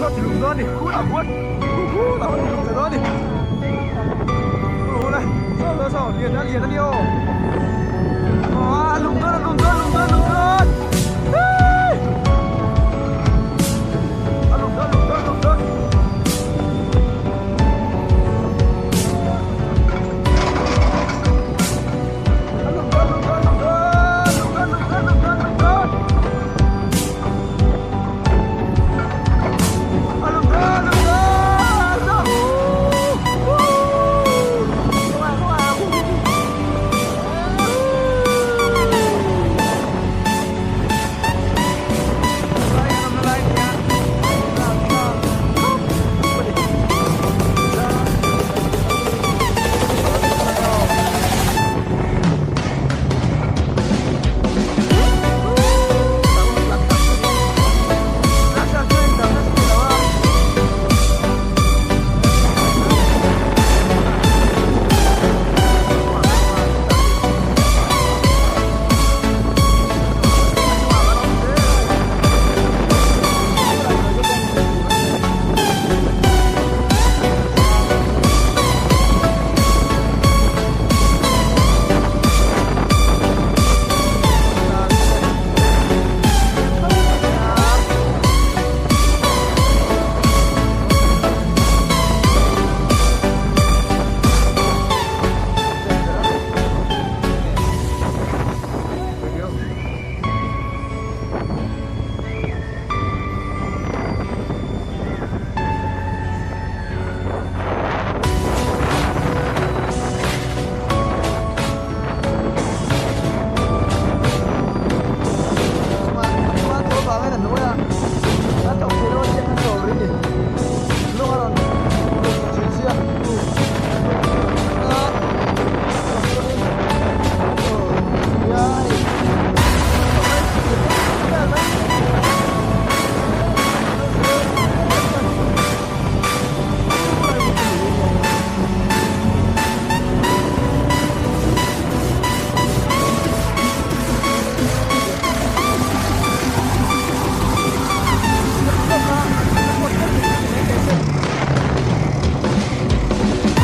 Saw ti hlum dawn a ni khutah khuan khu khutah khuan ti hlum thei dawn a ni. Aw le saw saw saw lian a lian a nia aw.